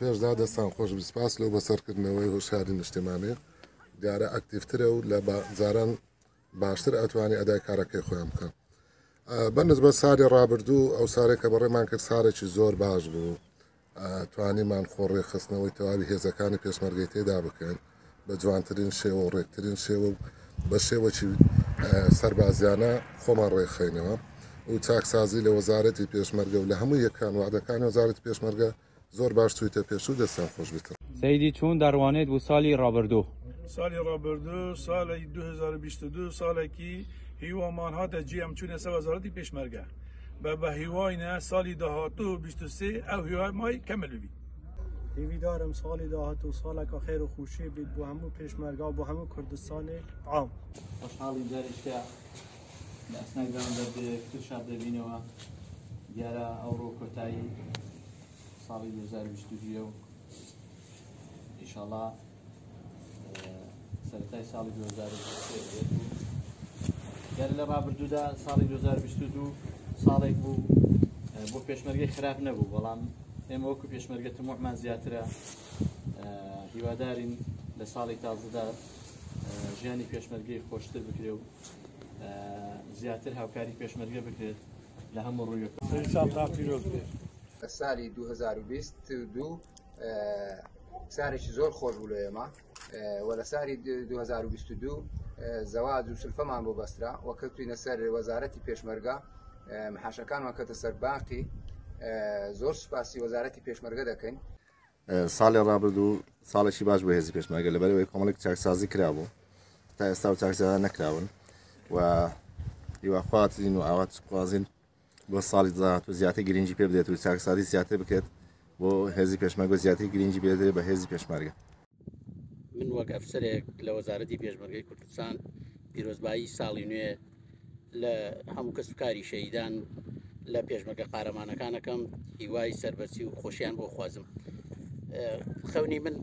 پێشدا دەستان خۆش بی سپاس لۆ بەسەرکردنەوەی هۆشیاری نیشتیمانی دیارە ئەکتیڤترە و لە جاران باشتر ئەتوانی ئەدای کارەکەی خۆیان بکەن بە نسبەت ساری ڕابردوو ئەو سارێک کە بەڕێمان کرد سارێکی زۆر باش بوو توانیمان خۆ ڕێکخستنەوەی تەواوی هێزەکانی پێشمەرگەی تێدا بکەین بە جوانترین شێوە و ڕێکترین شێوە و بە شێوەکی سەربازیانە خۆمان ڕێکخەینەوە و چاکسازی لە وەزارەتی پێشمەرگە و لە هەموو یەکان وعدەکانی وەزارەتی پێشمەرگە زۆر باش چوویتە پێش و دەستیان خۆش بیت. سەیدی چۆن دەڕوانێت بۆ ساڵی ڕابردوو؟ ساڵی ڕابردوو ساڵی 2022 ساڵێکی هیوامان هاتە جێ ئەم چوونە سەر وەزارەتی پێشمەرگە بە بە هیواینە ساڵی داهاتوو 23 ئەو هیوای مای کەمل ببی. هیویدارم ساڵی داهاتوو ساڵێکە خێر و خۆشی بیت بۆ هەموو پێشمەرگا و بۆ هەموو کوردستانی عام. خۆشحاڵین جارێکە لە ئەسنای بەرامبەر بە یەکتر شاد دەبینەوە. دیارە ئەوڕۆ کۆتایی ساڵی 2022 و ئیشاڵا سەرەتای ساڵی 2023 بێت و دیارە لە ڕابردوودا ساڵی 2022 ساڵێک بوو بۆ پێشمەرگەی خراپ نەبوو، بەڵام ئێمە وەکو پێشمەرگە تموحمان زیاترە. هیوادارین لە ساڵی تازەدا ژیانی پێشمەرگەی خۆشتر بکرێ و زیاتر هاوکاری پێشمەرگە بکرێت لە هەموو ڕوویەک. ساڵتان پیرۆز بێت. ساڵی 2022 سارێکی زۆر خۆش بوو لە ئێمە و لە ساری 2022 زەواج و سلفەمان بۆ بەسترا و کەوتوینە سەر وەزارەتی پێشمەرگە، محاشەکانمان کەوتە سەر باقی. زۆر سوپاسی وەزارەتی پێشمەرگە دەکەین. ساڵی ڕابردوو ساڵێکی باش بۆ هێزی پێشمەرگە لەبەرەوەی کۆمەڵێک چاکسازی کرابوو تا ئێستا و چاکسازی نەکراون و هیواخوازین و ئاوات خوازین بۆ ساڵی داهاتوو زیاتر گرنگی پێ بدرێت و چاکسازی زیاتر بکرێت بۆ هێزی پێشمەرگە و زیاتر گرنگی پێ بدرێت بە هێزی پێشمەرگە. من وەک ئەفسەرێک لە وەزارەتی پێشمەرگەی کوردستان پیرۆزبایی ساڵی نوێ لە هەموو کەسوکاری شەهیدان لە پێشمەرگە قارەمانەکانەکەم، هیوای سەربەرزی و خۆشیان بۆ خوازم. خەونی من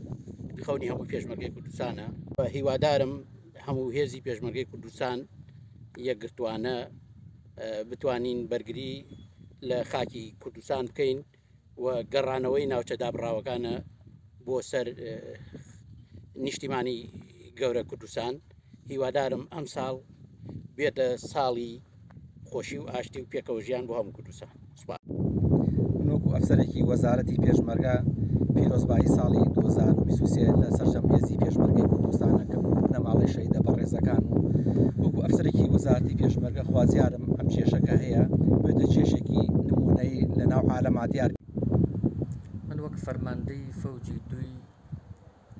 خەونی هەموو پێشمەرگەی کوردستانە. هیوادارم هەموو هێزی پێشمەرگەی کوردستان یەکگرتوانە بتوانین بەرگری لە خاکی کوردستان بکەین و گەڕانەوەی ناوچە دابڕاوەکانە بۆ سەر نیشتیمانی گەورە کوردستان. هیوادارم ئەم ساڵ بێتە ساڵی خۆشی و ئاشتی و پێکەوە ژیان بۆ هەموو کوردستان. سوپاس. من وەکو ئەفسەرێکی وەزارەتی پێشمەرگە پیرۆزبایی ساڵی 2023 لە سەرجەم هێزی پێشمەرگەی کوردستان ئەکەم و بنەماڵەی شەهیدە بەڕێزەکان و وەکو ئەفسەرێکی وەزارەتی پێشمەرگە خوازیارم ئەم کێشەکە هەیە بێتە کێشێکی نمونەیی لە ناو عالەما دیار. من وەک فەرماندەی فەوجی دووی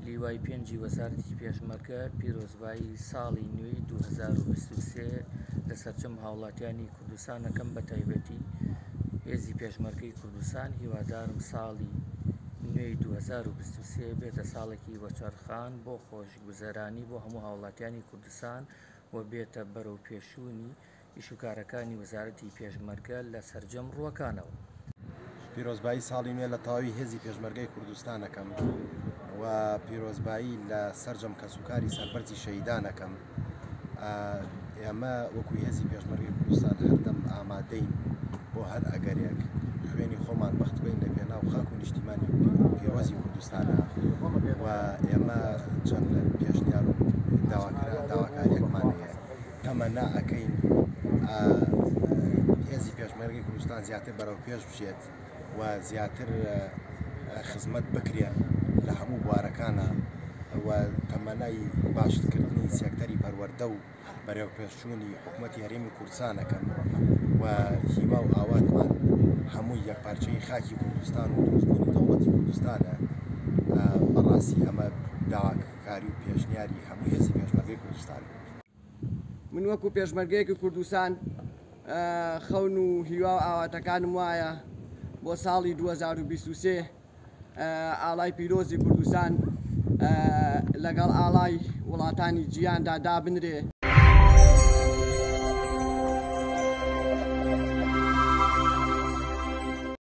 لیوای پێنجی وەزارەتی پێشمەرگە پیرۆزبایی ساڵی نوێی 2023 لە سەرجەم هاوڵاتیانی کوردستان ئەکەم، بە تایبەتی هێزی پێشمەرگەی کوردستان. هیوادارم ساڵی نوێی 2023 بێتە ساڵێکی وەچەرخان بۆ خۆشگوزەرانی بۆ هەموو هاوڵاتیانی کوردستان و بێتە بەرەو پێشوونی ئیشوکارەکانی وەزارەتی پێشمەرگە لە سەرجەم ڕووەکانەوە. پیرۆزبایی ساڵی نوێ لە تەواوی هێزی پێشمەرگەی کوردستان ئەکەم و پیرۆزبایی لە سەرجەم کەسوکاری سەربەرزی شەهیدان ئەکەم. ئێمە وەکو هێزی پێشمەرگەی کوردستان هەردەم ئامادەین بۆ هەر ئەگەرێک خوێنی خۆمان بەخت بین لە پێناو خاک و نیشتیمانی پیرۆزی کوردستانە و ئێمە چەند پێشنیار و داواکاریەکمان هەیە تەمەنا ئەکەین هێزی پێشمەرگەی کوردستان زیاتر بەرەو پێش بچێت و زیاتر خزمەت بکرێن لە هەموو بوارەکانە و تەمەنای باشترکردنی سێکتەری پەروەردە و بەرەوپێشچوونی حکوومەتی هەرێمی کوردستان ئەکەم و هیوا و ئاواتمان هەموو یەکپارچەی خاکی کوردستان و دروستبوونی دەوڵەتی کوردستانە. بەڕاستی ئەمە داواکاری و پێشنیاری هەموو هێزی پێشمەرگەی کوردستان. من وەکو پێشمەرگەیەکی کوردستان خەون و هیوا و ئاواتەکانم وایە بۆ ساڵی 2023 ئاڵای پیرۆزی کوردستان لەگەڵ ئاڵای وڵاتانی جیهاندا دابنرێ.